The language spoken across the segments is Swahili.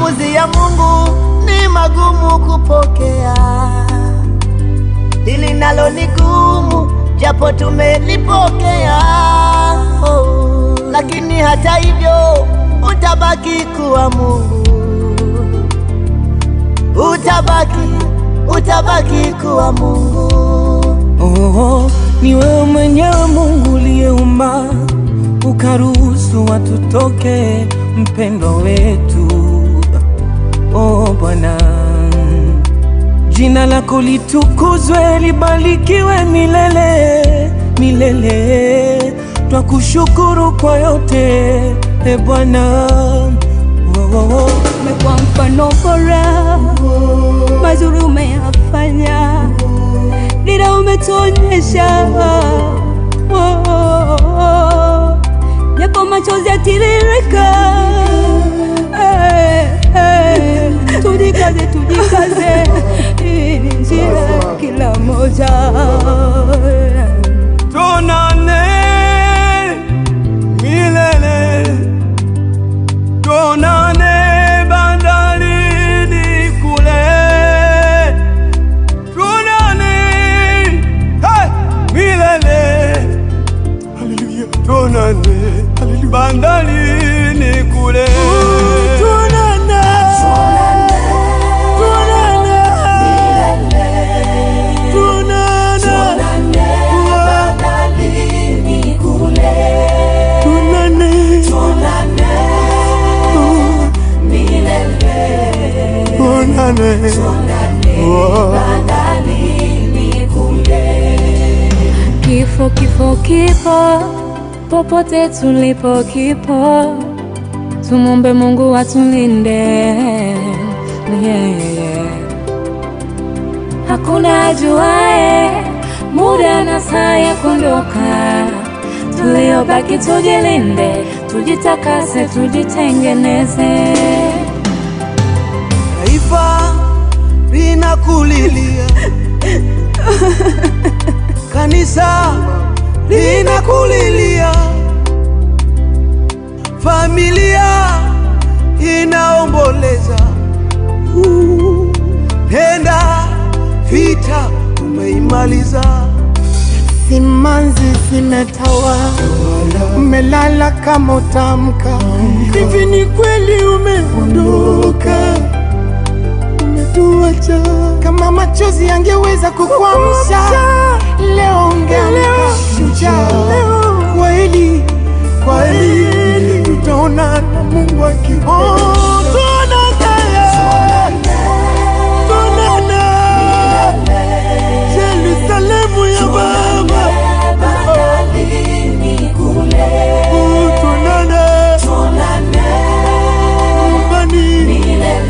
Maamuzi ya Mungu ni magumu kupokea, hili nalo ni gumu, japo tumelipokea. Oh, lakini hata hivyo utabaki kuwa Mungu, utabaki kuwa Mungu. Oh, ni wewe mwenyewe Mungu uliyeumba, ukaruhusu watu toke, mpendwa wetu. Oh Bwana, jina lako litukuzwe, libarikiwe milele milele. Twakushukuru kwa yote, e Bwana. Oh, oh, oh. Umekuwa mfano bora, mazuri umeyafanya, dira umetuonyesha. Oh, oh, oh. Japo machozi yatiririka, eh, eh. Tujikaze, tujikaze, hii ni njia kila mmoja. Tuonane milele, tuonane bandarini kule, tuonane, hey, milele, haleluya, tuonane bandarini kule, tuonane, tuonane, tuonane, tuonane, Kifo, kifo, kipo popote tulipo, kipo. Tumombe Mungu atulinde. Yeah. Hakuna ajuae muda na saa ya kuondoka. Tuliobaki tujilinde, tujitakase, tujitengeneze. Taifa linakulilia, kanisa linakulilia, familia inaomboleza. Nenda, vita umeimaliza. Simanzi zimetawa, umelala kama utamka. Hivi ni kweli umeondoka, umetuacha. Kama machozi yangeweza kukuamsha, leo ungeamka shujaa. Kweli kweli, tutaonana Mungu akipenda. Oh, tuonane, tuonane Yerusalemu ya Baba. Tuonane nyumbani milele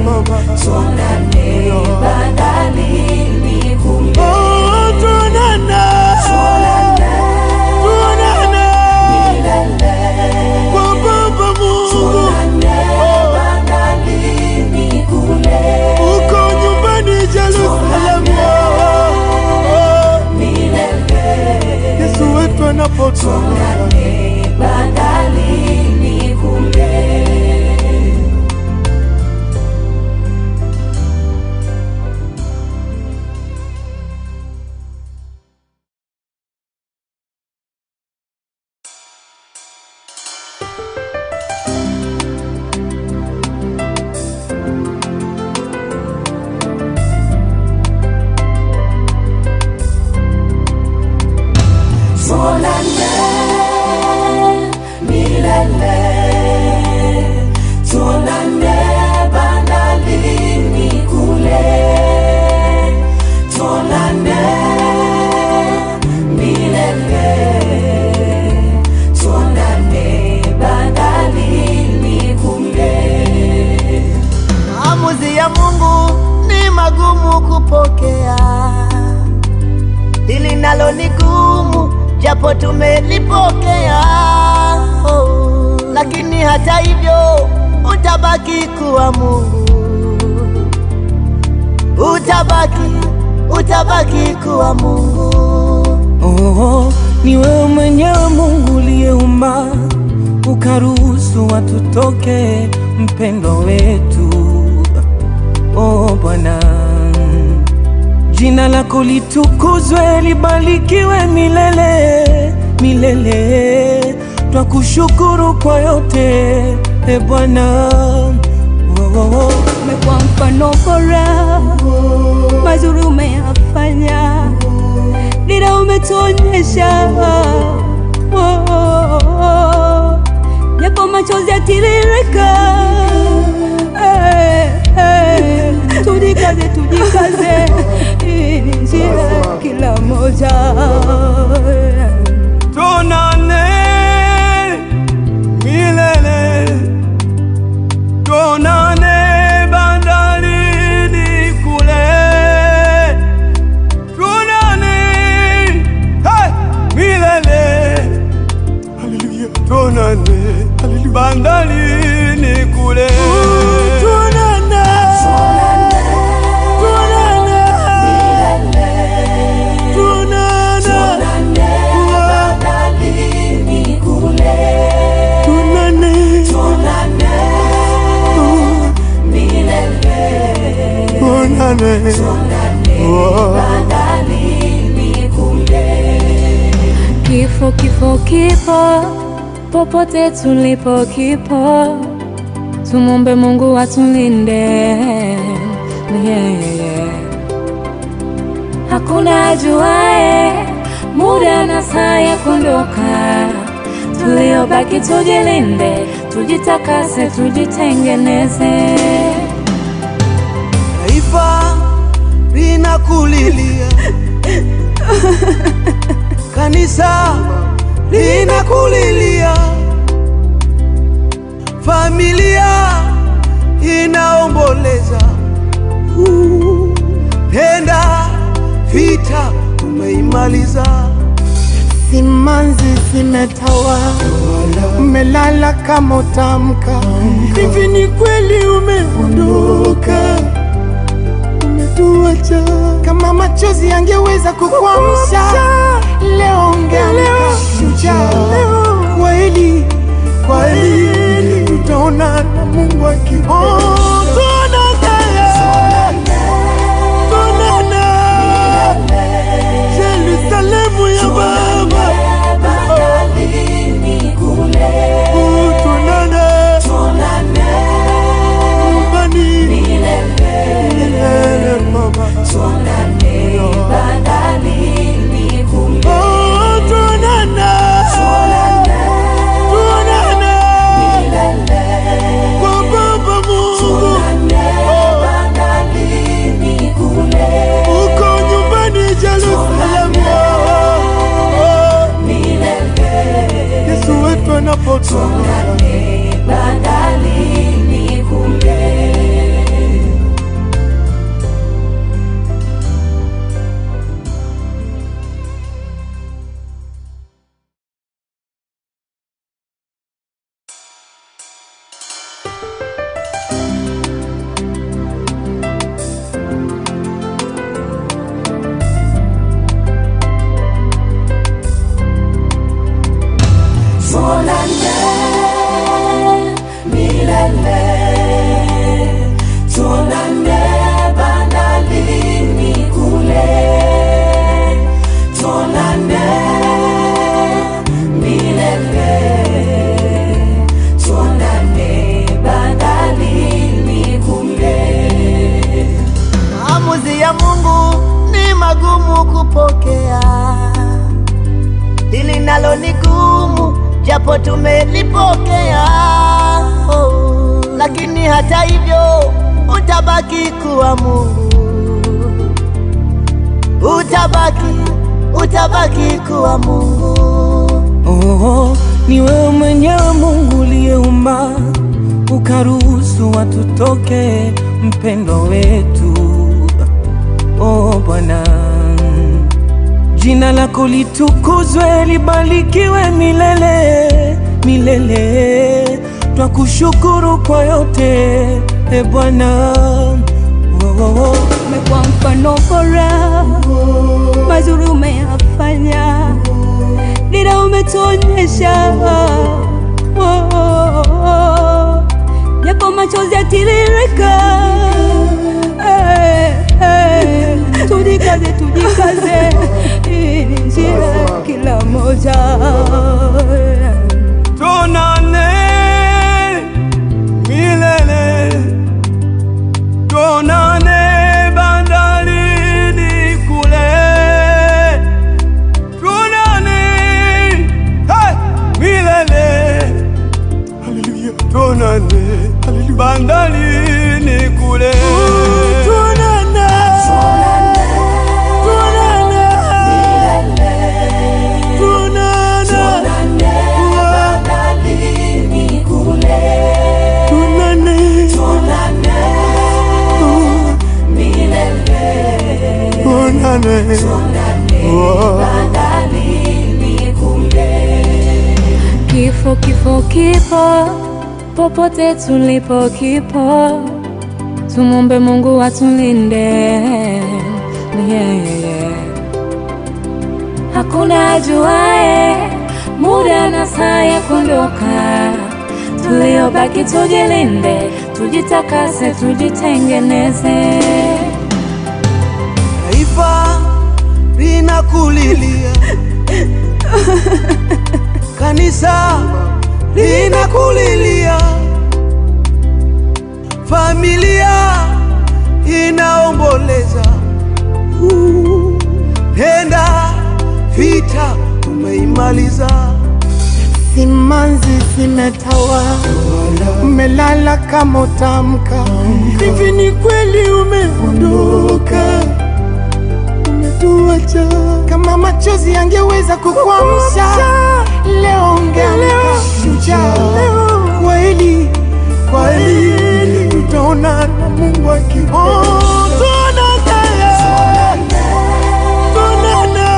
Baba. Oh, tuonane, tuonane kwa Baba Mungu. Uko nyumbani Yerusalemu. Oh, Yesu wetu anapotoka. Tuonane milele, tuonane bandarini kule, tuonane milele, tuonane bandarini kule. Maamuzi ya Mungu ni magumu kupokea, hili nalo ni gumu, japo tumelipokea. Oh, lakini hata hivyo utabaki kuwa Mungu, utabaki kuwa Mungu. Oh, ni wewe mwenyewe Mungu uliyeumba, ukaruhusu watutoke mpendwa wetu. Oh Bwana, jina lako litukuzwe, libarikiwe milele milele. Twakushukuru kwa yote, e Bwana. Oh, oh, oh. Umekuwa mfano bora, mazuri umeyafanya, dira umetuonyesha. Oh, oh, oh. Japo machozi yatiririka, eh, eh. Tujikaze, tujikaze, hii ni njia kila mmoja. Tuonane milele, tuonane bandarini kule, tuonane hey, milele, Haleluya. tuonane bandarini kule. Tuonane. Tuonane. Tuonane. Bandarini kule, Tuonane. tuonane milele, Tuonane. tuonane bandarini kule. Kifo, kifo, kipo popote tulipo, kipo. Tumombe Mungu atulinde. Yeah. Hakuna ajuae muda na saa ya kuondoka, tuliobaki tujilinde, tujitakase, tujitengeneze. Taifa linakulilia, kanisa linakulilia, familia inaomboleza. Nenda, vita umeimaliza. Simanzi zimetawa, umelala kama utamka. Hivi ni kweli umeondoka, umetuacha Kama machozi yangeweza kukuamsha leo, ungeamka shujaa. Kweli, kweli tutaonana, Mungu akipenda. Oh, tuonane, tuonane Yerusalemu ya Baba, Bandarini kule, Oh, tuonane tuonane nyumbani milele, milele Baba. tuonane bandarini kule, Oh, tuonane, tuonane milele, kwa Baba Mungu. tuonane bandarini kule, Uko nyumbani Yerusalemu, oh, milele, Yesu wetu anapotoka. tuonane bandarini kule. Tuonane milele, tuonane bandarini kule, tuonane milele, tuonane bandarini kule. Maamuzi ya Mungu ni magumu kupokea, hili nalo ni gumu, japo tumelipokea. Oh, lakini hata hivyo utabaki kuwa Mungu, utabaki, utabaki kuwa Mungu. Oh, ni wewe mwenyewe Mungu uliyeumba ukaruhusu watutoke mpendwa wetu. Oh Bwana, jina lako litukuzwe, libarikiwe milele milele. Twakushukuru kwa yote, e Bwana. Oh, oh, oh. Umekuwa mfano bora, mazuri umeyafanya, dira umetuonyesha. Oh, oh, japo machozi yatiririka. Eh, eh, tujikaze, tujikaze, hii ni njia kila mmoja. Tuonane milele, tuonane bandarini kule, tuonane hey, milele, Haleluya, tuonane haleluya. bandarini kule. Tuonane, tuonane, tuonane, Bandarini kule, tuonane, tuonane milele, tuonane. tuonane bandarini kule. Kifo, kifo, kipo popote tulipo, kipo. Tumombe Mungu atulinde. Yeah. Hakuna ajuae muda na saa ya kuondoka. Tuliobaki tujilinde, tujitakase, tujitengeneze. Taifa linakulilia, kanisa linakulilia, familia inaomboleza. Nenda, vita umeimaliza. Simanzi zimetawa, umelala kama utamka. Hivi ni kweli umeondoka, umetuacha. Kama machozi yangeweza kukuamsha leo, ungeamka shujaa. Kweli kweli, tutaonana Mungu akipenda. Tuonane,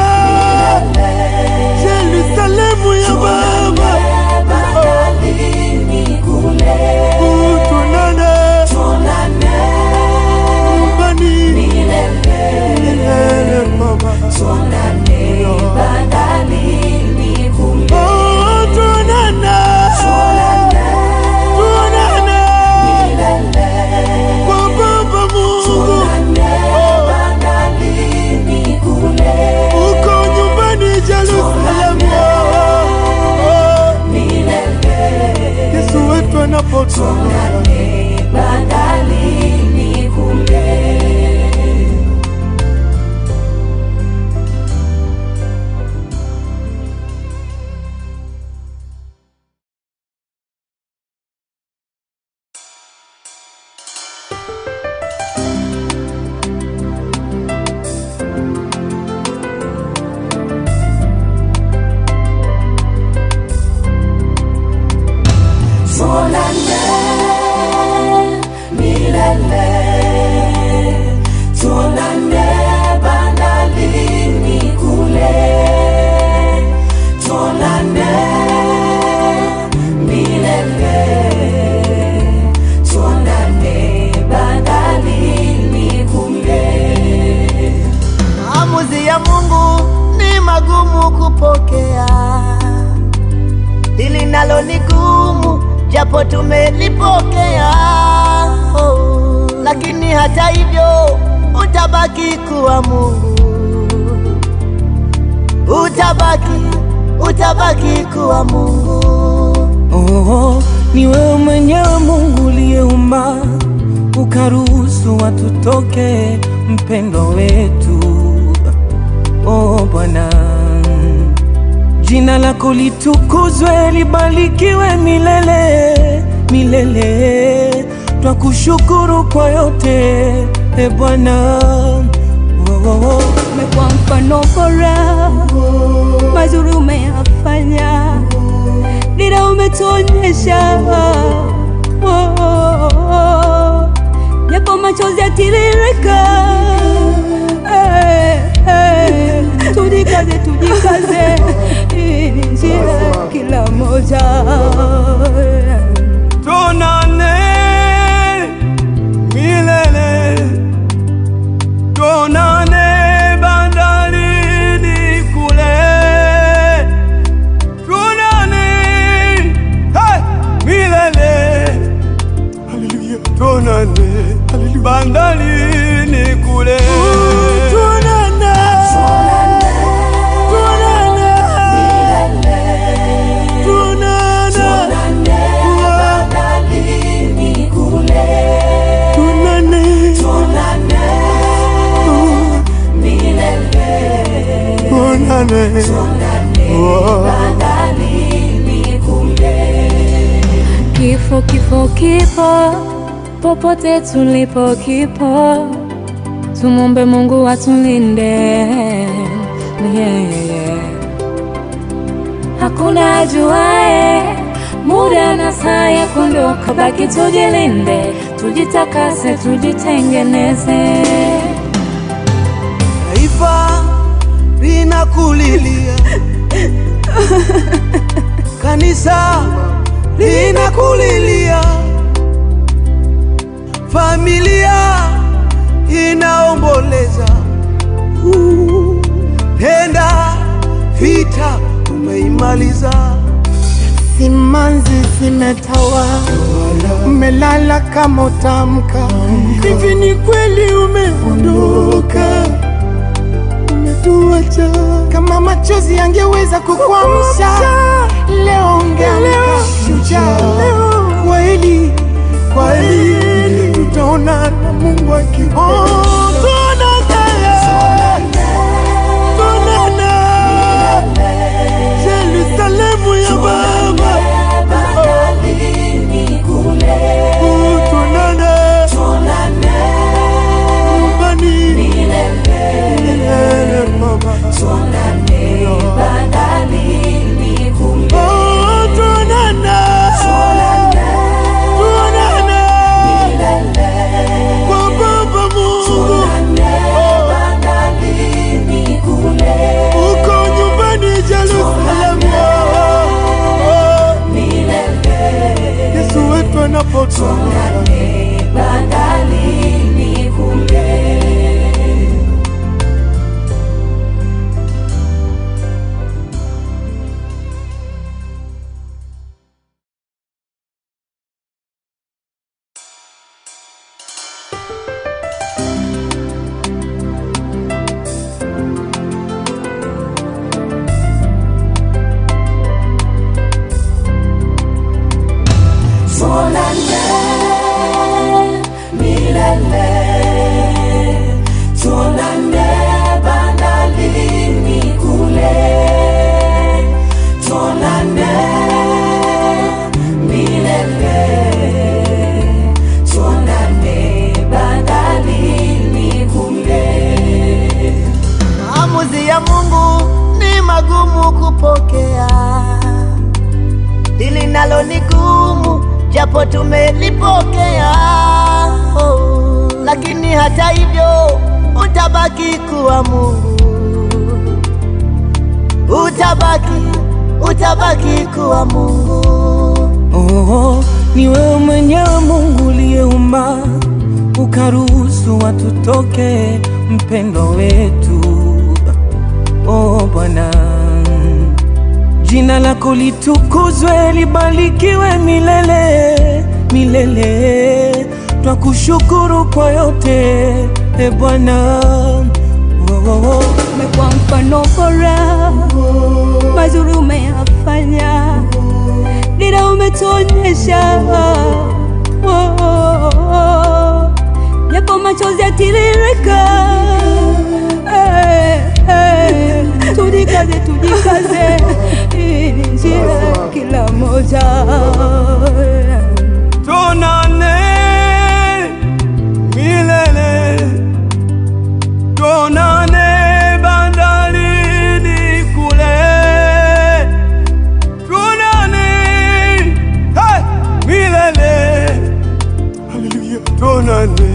Yerusalemu ya Baba. Bandarini kule, Tuonane tuonane nyumbani milele, milele Baba. tuonane bandarini kule, Oh, tuonane, tuonane milele, kwa Baba Mungu tuonane bandarini kule, uko nyumbani Yerusalemu. Oh, milele, Yesu wetu anapotoka tuonane bandarini kule. Tuonane milele, tuonane bandarini kule, tuonane milele, tuonane bandarini kule. Maamuzi ya Mungu ni magumu kupokea, hili nalo ni gumu, japo tumelipokea. Oh, lakini hata hivyo utabaki kuwa Mungu, utabaki kuwa Mungu. Oh, ni wewe mwenyewe Mungu uliyeumba ukaruhusu watu toke, mpendo wetu. Oh Bwana, jina lako litukuzwe, libarikiwe milele milele. Twakushukuru kwa yote, e Bwana. Oh, oh, oh. Umekuwa mfano bora, mazuri umeyafanya, dira umetuonyesha. Oh, oh, oh. Japo machozi yatiririka, eh, eh, tujikaze, tujikaze, hii ni njia kila mmoja. Tuonane milele, tuonane bandarini kule, tuonane hey, Tuonane bandarini kule. Tuonane, tuonane, tuonane, Bandarini kule. Tuonane, Tuonane milele. Tuonane, Tuonane bandarini kule. Kifo, kifo, kipo popote tulipo, kipo. Tumombe Mungu atulinde. Yeah. Hakuna ajuae muda na saa ya kuondoka, baki tujilinde, tujitakase, tujitengeneze. Taifa linakulilia, kanisa linakulilia, familia inaomboleza. Nenda, vita umeimaliza. Simanzi zimetawa, umelala kama utamka. Hivi ni kweli umeondoka, umetuacha. Kama machozi yangeweza kukuamsha leo, ungeamka shujaa. Kweli kweli, tutaonana Mungu akipenda. Tuonane, Yerusalemu ya Baba. Bandarini kule. Tuonane Tuonane nyumbani milele. milele Baba. Tuonane bandarini kule. Oh, tuonane, tuonane Milele. kwa Baba Mungu. Tuonane bandarini kule. Uko nyumbani Yerusalemu. Oh, Milele. Yesu wetu anapotoka. Tuonane bandarini kule. Tuonane milele, tuonane bandarini kule. Tuonane milele, tuonane bandarini kule. Maamuzi ya Mungu ni magumu kupokea, hili nalo ni gumu, japo tumelipokea. Oh, lakini hata hivyo utabaki kuwa Mungu, utabaki kuwa Mungu. Oh, ni wewe mwenyewe Mungu uliyeumba ukaruhusu watu toke, mpendo wetu. Oh Bwana, jina lako litukuzwe, libarikiwe milele milele. Twakushukuru kwa yote, e Bwana. Oh, oh, oh. Umekuwa mfano bora, mazuri umeyafanya, dira umetuonyesha. Oh, oh, oh. Japo machozi yatiririka, eh, eh. Tujikaze, tujikaze, hii ni njia kila mmoja. Tuonane milele, tuonane bandarini kule. Tuonane, hey, milele, tuonane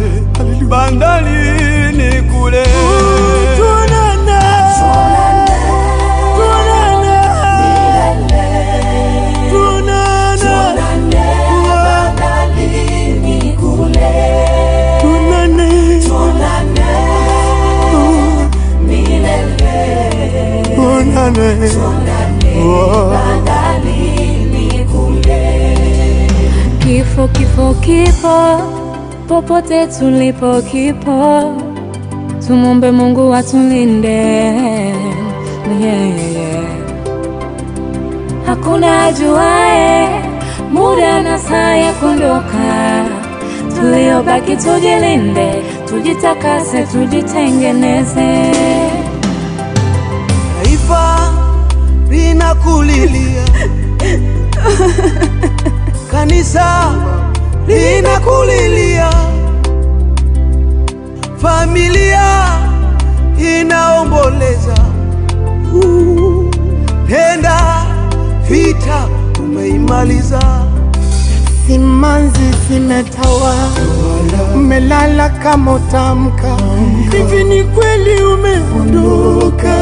bandarini kule. Tuonane, tuonane, tuonane, Bandarini kule. tuonane, Tuonane milele. tuonane. Tuonane bandarini kule. Kifo, kifo, kipo popote tulipo kipo. Tumombe Mungu atulinde. Yeah. Hakuna ajuae muda na saa ya kuondoka, tuliobaki tujilinde, tujitakase, tujitengeneze. Taifa linakulilia, kanisa linakulilia, familia inaomboleza. Nenda, vita umeimaliza. Simanzi zimetawa, umelala kama utamka. Hivi ni kweli umeondoka,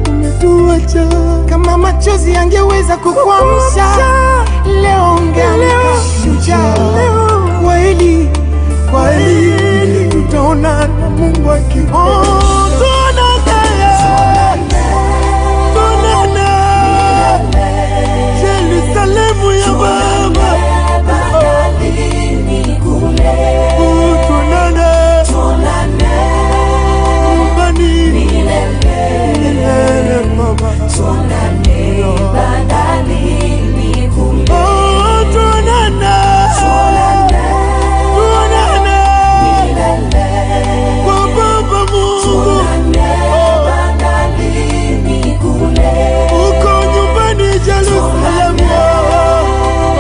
umetuacha. Kama machozi yangeweza kukuamsha leo, ungeamka shujaa. Kweli kweli, tutaonana Mungu akipenda. Tuonane, Yerusalemu ya Baba. Tuonane nyumbani milele Baba. Oh, tuonane, tuonane kwa Baba Mungu. Uko nyumbani Yerusalemu.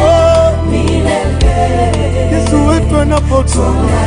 Oh, Yesu wetu anapotoka.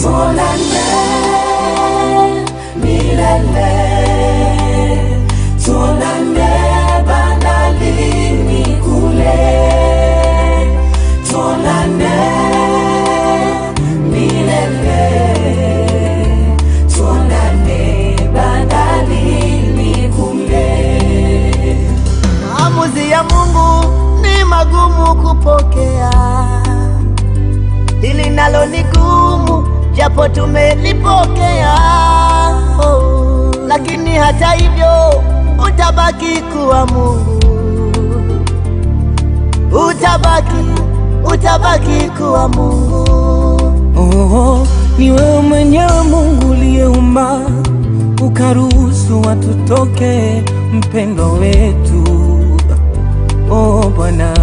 Tuonane milele, tuonane bandarini kule, tuonane milele, tuonane bandarini kule. Maamuzi ya Mungu ni magumu kupokea, hili nalo ni gumu, japo tumelipokea. Oh, lakini hata hivyo utabaki kuwa Mungu, utabaki kuwa Mungu. Oh, ni wewe mwenyewe Mungu uliyeumba ukaruhusu watu toke, mpendwa wetu. Oh Bwana,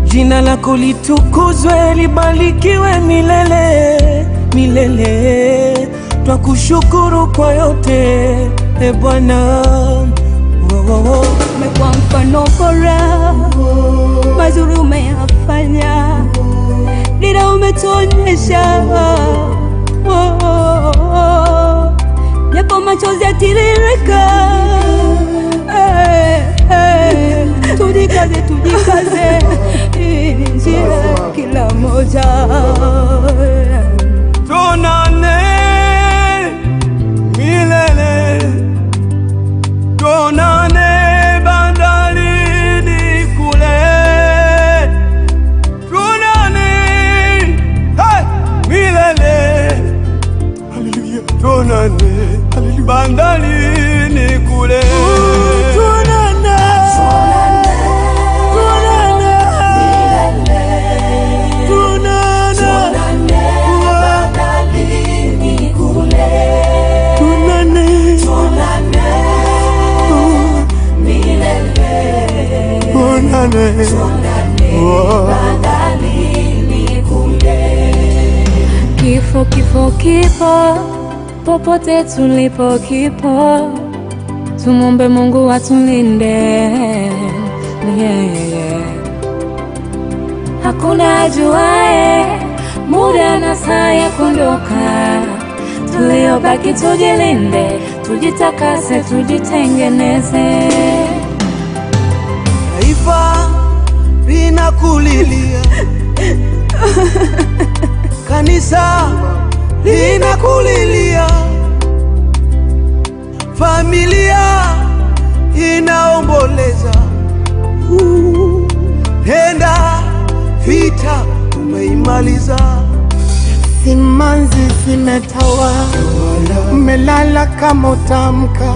jina lako litukuzwe, libarikiwe milele milele. Twakushukuru kwa yote, e Bwana. Oh, oh, oh. Umekuwa mfano bora, mazuri umeyafanya, dira umetuonyesha. Oh, oh, oh. Japo machozi yatiririka, eh, eh, tujikaze, tujikaze, hii ni njia ya kila mmoja. Tuonane milele, tuonane bandarini kule, tuonane hey, milele, Haleluya, tuonane haleluya. bandarini kule. Tuonane, tuonane, tuonane, tuonane, tuonane. Kifo, kifo, kipo popote tulipo kipo. Tumombe Mungu atulinde. Yeah. Hakuna ajuae muda na saa ya kuondoka, tuliobaki tujilinde, tujitakase, tujitengeneze. Taifa linakulilia, kanisa linakulilia, familia inaomboleza. Nenda, vita umeimaliza. Simanzi zimetawa, umelala kama utamka.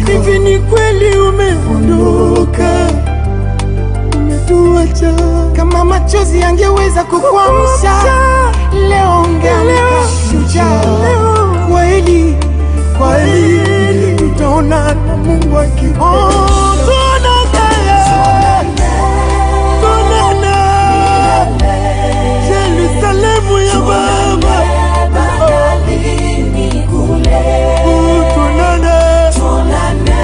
Hivi ni kweli umeondoka, umetuacha. Kama machozi yangeweza kukuamsha leo, ungeamka shujaa. Kweli kweli, tutaonana Mungu akipenda. Tuonane, tuonane, Yerusalemu ya Baba. Bandarini kule, Tuonane tuonane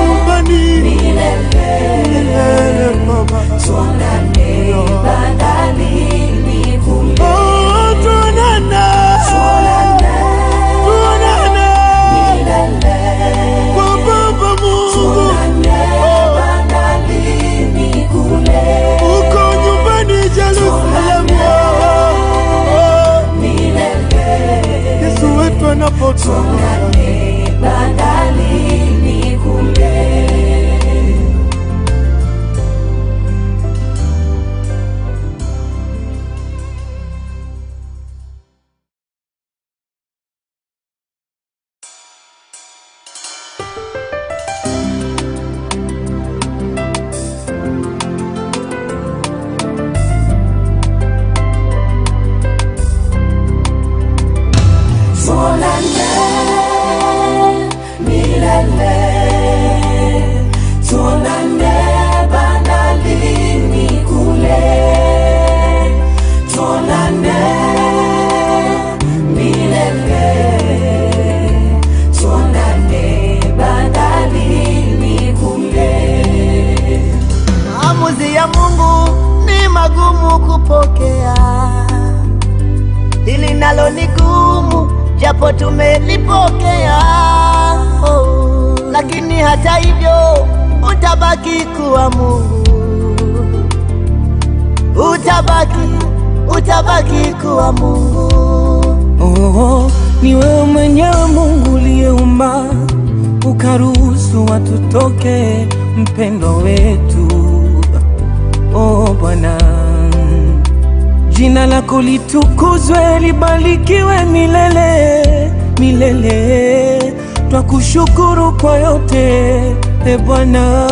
nyumbani milele, milele Baba. tuonane bandarini kule, Oh, tuonane, tuonane tuonane milele, kwa Baba Mungu. tuonane bandarini kule, Uko nyumbani Yerusalemu. Oh, milele, Yesu wetu anapotoka. tuonane bandarini kule. Tuonane milele, tuonane bandarini kule, tuonane milele, tuonane bandarini kule. Maamuzi ya Mungu ni magumu kupokea, hili nalo ni gumu, japo tumelipokea. Oh, lakini hata hivyo utabaki kuwa Mungu, utabaki, utabaki kuwa Mungu. Oh, ni wewe mwenyewe Mungu uliyeumba ukaruhusu watu toke, mpendo wetu. Oh Bwana, jina lako litukuzwe, libarikiwe milele milele. Twakushukuru kwa yote, e Bwana.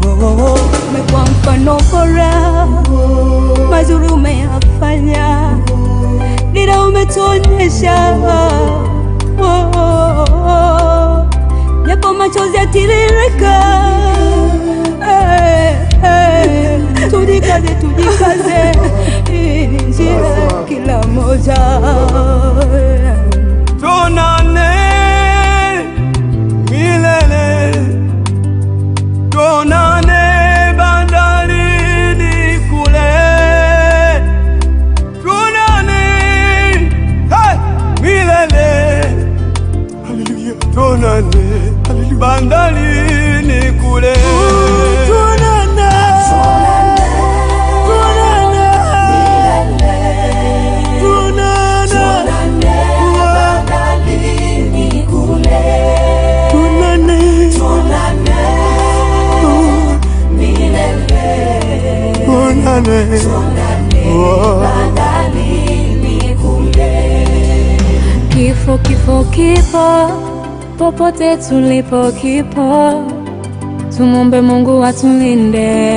Oh, oh, oh. Umekuwa mfano bora, mazuri umeyafanya, dira umetuonyesha. Oh, oh, oh. Japo machozi yatiririka, eh, eh, tujikaze, tujikaze, hii ni njia ya kila mmoja. Tuonane milele, tuonane bandarini kule, tuonane hey, milele, Haleluya. tuonane bandarini kule. Tuonane, tuonane, tuonane, Bandarini kule, tuonane, tuonane milele, tuonane. tuonane bandarini kule. Kifo, kifo, kipo popote tulipo, kipo. Tumombe Mungu atulinde.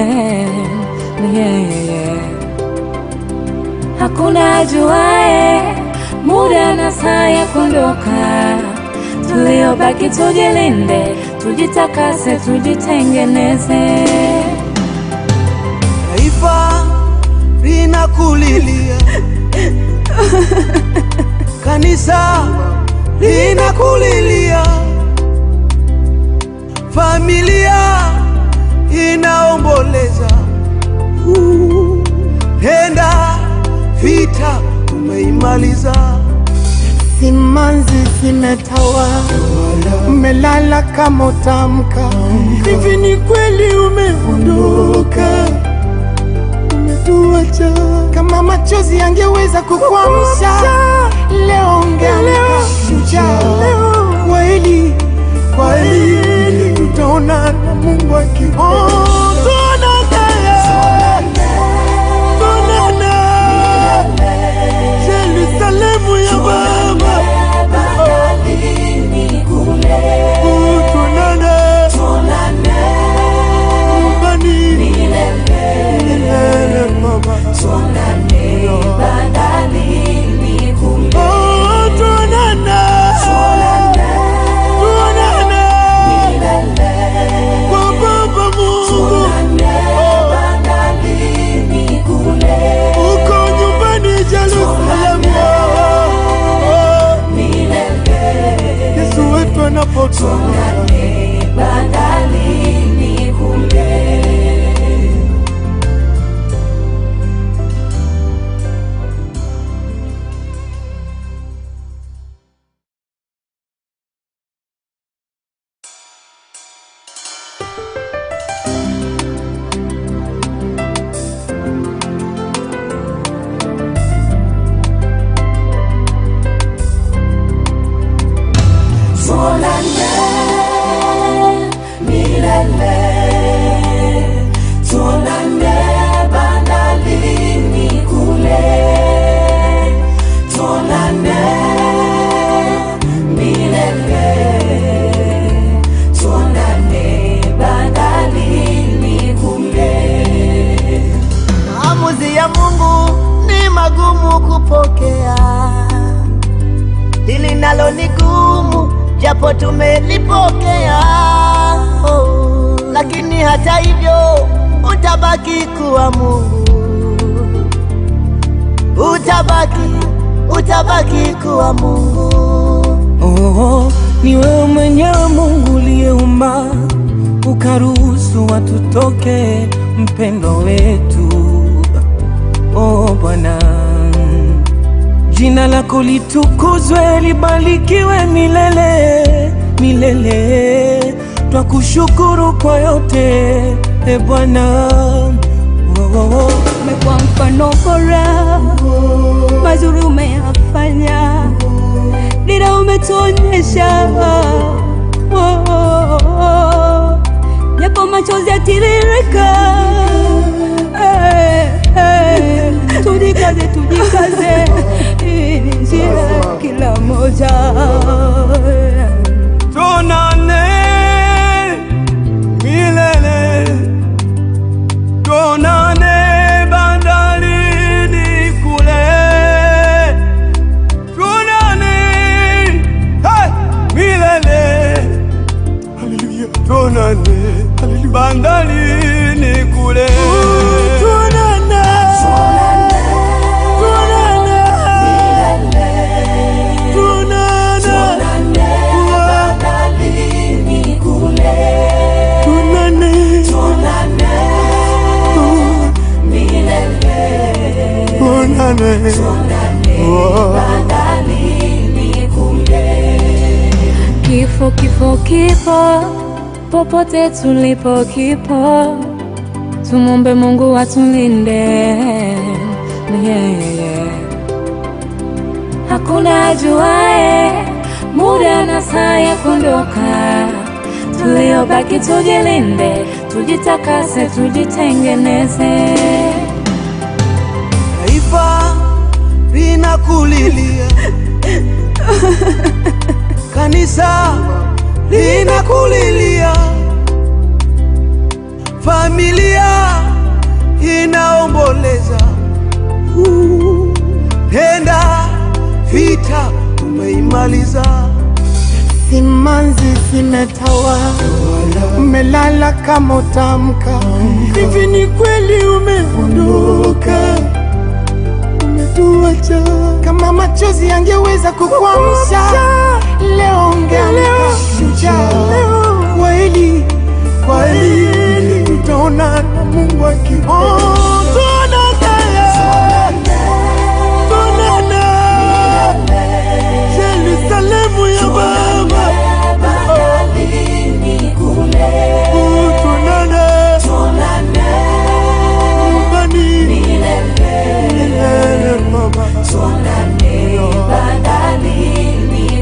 Yeah. Hakuna ajuae muda na saa ya kuondoka, tuliobaki tujilinde, tujitakase, tujitengeneze. Taifa linakulilia, kanisa linakulilia, familia inaomboleza. Nenda, vita umeimaliza. Simanzi zimetawa, umelala kama utamka. Hivi ni kweli umeondoka, umetuacha. Kama machozi yangeweza kukuamsha, akipenda. Oh, tuonane, tuonane Yerusalemu ya Baba. Bandarini kule, Oh, tuonane tuonane nyumbani milele, milele Baba. tuonane bandarini kule, Oh, tuonane, tuonane milele, kwa Baba Mungu. tuonane bandarini kule, Uko nyumbani Yerusalemu. Oh, milele, Yesu wetu anapotoka. tuonane bandarini kule. Tuonane milele, tuonane bandarini kule, tuonane milele, tuonane bandarini kule. Maamuzi ya Mungu ni magumu kupokea, hili nalo ni gumu, japo tumelipokea. Oh, lakini hata hivyo utabaki kuwa Mungu, utabaki, utabaki kuwa Mungu. Oh, ni wewe mwenyewe Mungu uliyeumba ukaruhusu watu toke, mpendo wetu. Oh Bwana, jina lako litukuzwe, libarikiwe milele milele. Twakushukuru kwa yote, e Bwana. Oh, oh, oh. Umekuwa mfano bora, mazuri umeyafanya, dira umetuonyesha. Oh, oh, oh. Japo machozi yatiririka, eh, eh, tujikaze, tujikaze, hii ni njia ya kila mmoja. Tuonane milele, tuonane bandarini kule, tuonane hey, milele, Haleluya, tuonane bandarini kule. tuonane, tuonane, tuonane, Bandarini kule, tuonane, tuonane milele, tuonane. tuonane bandarini kule. Kifo, kifo, kipo popote tulipo, kipo. Tumombe Mungu atulinde. Yeah, yeah. Hakuna ajuae muda na saa ya kuondoka, tuliobaki tujilinde, tujitakase, tujitengeneze. Taifa linakulilia, kanisa linakulilia, familia inaomboleza. Nenda, vita umeimaliza. Simanzi zimetawa, umelala kama utamka. Hivi ni kweli umeondoka, umetuacha. Kama machozi yangeweza kukuamsha leo, ungeamka shujaa. Kweli kweli, tutaonana Mungu akipenda. Oh, tuonane, tuonane Yerusalemu ya Baba. Bandarini kule, Oh, tuonane tuonane nyumbani milele, milele Baba. tuonane bandarini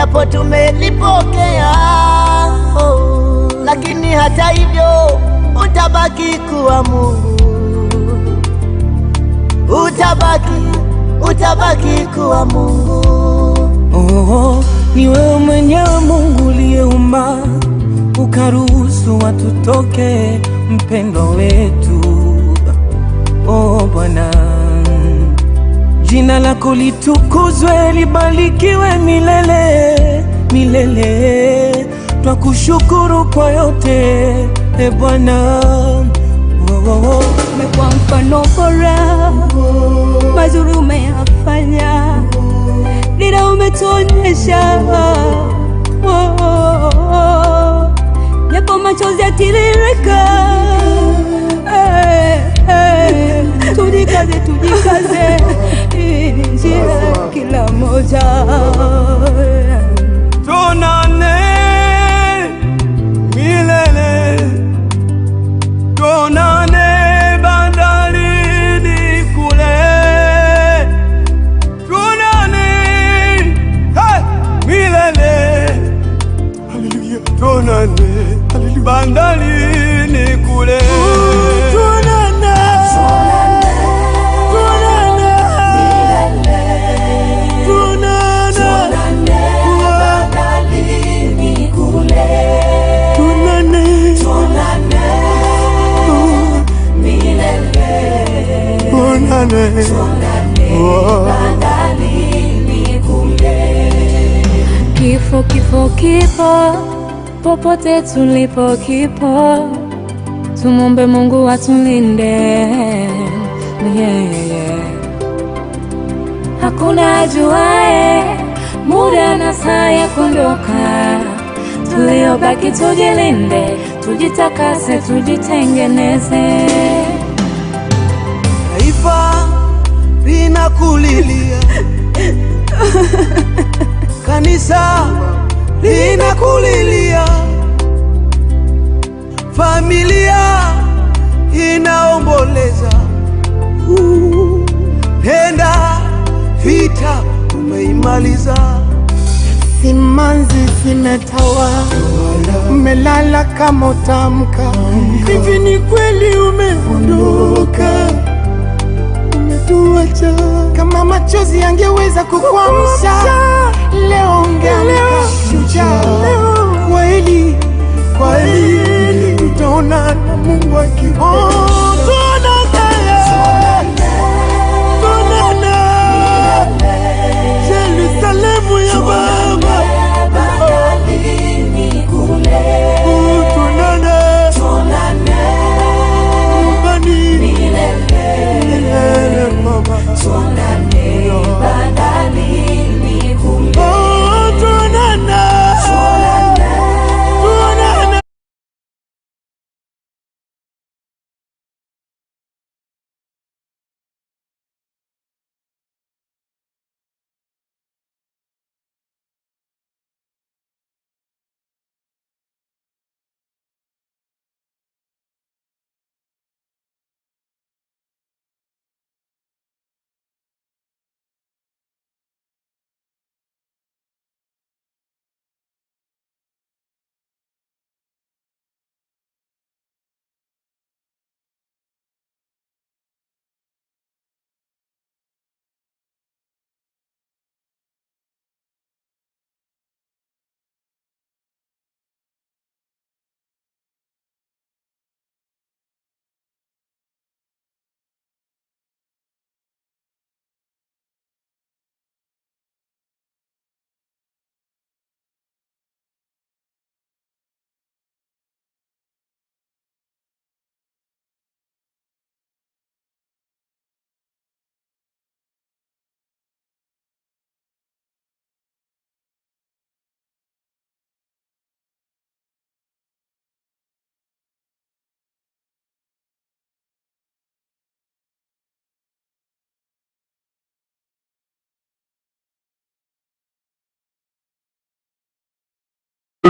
japo tumelipokea, oh, lakini hata hivyo utabaki kuwa Mungu, utabaki kuwa Mungu. Oh, ni wewe mwenyewe Mungu uliyeumba ukaruhusu watu toke, mpendwa wetu. Oh Bwana, jina lako litukuzwe, libarikiwe milele milele. Twakushukuru kwa yote, e Bwana. Oh, oh, oh. Umekuwa mfano bora, mazuri umeyafanya, dira umetuonyesha. Oh, oh, oh. Japo machozi yatiririka, eh, eh. Tujikaze, tujikaze, hii ni njia kila mmoja. Tuonane milele, tuonane bandarini kule, tuonane hey, milele, Haleluya. tuonane bandarini kule. Tuonane. Tuonane. Tuonane. Bandarini kule. Tuonane. Tuonane milele. Tuonane. Tuonane bandarini kule. Kifo, kifo, kipo popote tulipo, kipo. Tumombe Mungu atulinde. Yeah. Hakuna ajuae muda na saa ya kuondoka, tuliobaki tujilinde, tujitakase, tujitengeneze. Taifa linakulilia, kanisa linakulilia, familia inaomboleza. Nenda, vita umeimaliza. Simanzi zimetawa, umelala kama utamka. Hivi ni kweli umeondoka, umetuacha. Kama machozi yangeweza kukuamsha, leo ungeamka shujaa. Kweli, kweli tutaonana, Mungu akipenda. Oh, tuonane, tuonane Yerusalemu ya Baba, Bandarini kule. tuonane Tuonane nyumbani milele. milele Baba. Tuonane bandarini kule. Oh, tuonane, tuonane.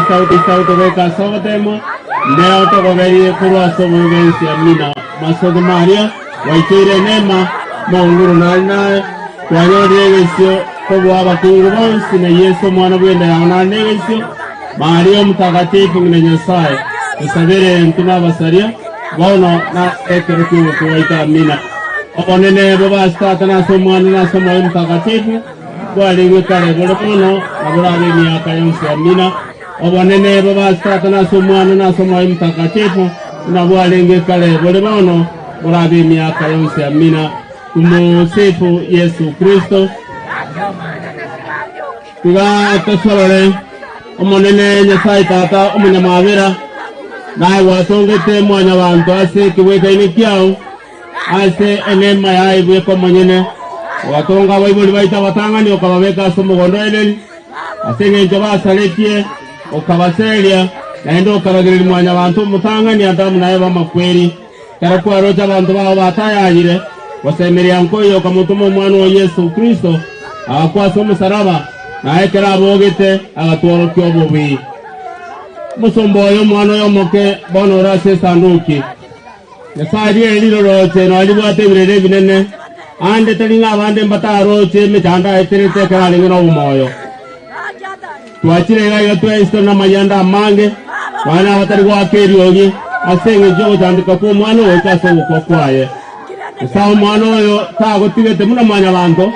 Sauti sauti weka sogotemo ndeo togoberie kurwa sogogensia mina masogo maria waikire nema maunguru nali naye twanyorire gesio. Kobua abakungu bonsi na Yesu omwana bw'enda yao nare negesio, Maria omotakatifu ng'ina Nyasaye, tosabere intwe na abasaria, bono na ekero ki'ogokwa gwaito. Amina. Obonene bobe ase Tata na ase Omwana na ase Omoyo Omotakatifu, bwarengwe kare bore bono na borabe emiaka yonsi. Amina. Obonene bobe ase Tata na ase Omwana na ase Omoyo Omotakatifu, buna bwarenge kare bore bono borabe emiaka yonsi. Amina. Tumusifu Yesu Kristo. Tiga tosorore Omonene Nyasaye Tata Omonyamabera, naye gwatongete mwanyabanto ase ekebwekaine kiao, ase enema yaye bweka omonyene ogatonga abaibori baito abatang'ani, okababeka ase omogondo o Edeni. Ase eng'encho basaretie okabaseria, naende okaragereria mwanyabanto omotang'ani Adamu na Eva amakweri. Ekero kwaroche abanto bao batayayire, gosemeria nkoiyo okamotoma omwana o Yesu Kristo, agakwa ase omosaraba, na ekero abogete agatworokia obobii. Omosomba oyo omwana oyo omoke bono ore ase esanduki. Nyasaye riere riroroche nonya ribwate ebirero ebinene, ande tari ng'a abande mbataroche emechando aeterete ekero arenge nobomoyo. Twachire iga iga twensi tore namayanda amange, nonya nabatari goaka eriogi, ase engencho y'ogochandeka kw'omwana ogoika ase ogokwa kwaye. Nyasae omwana oyo tagotigete buna mwanyabanto,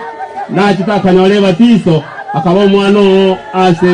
nachete akanyora ebatiso, akaba omwana oo ase.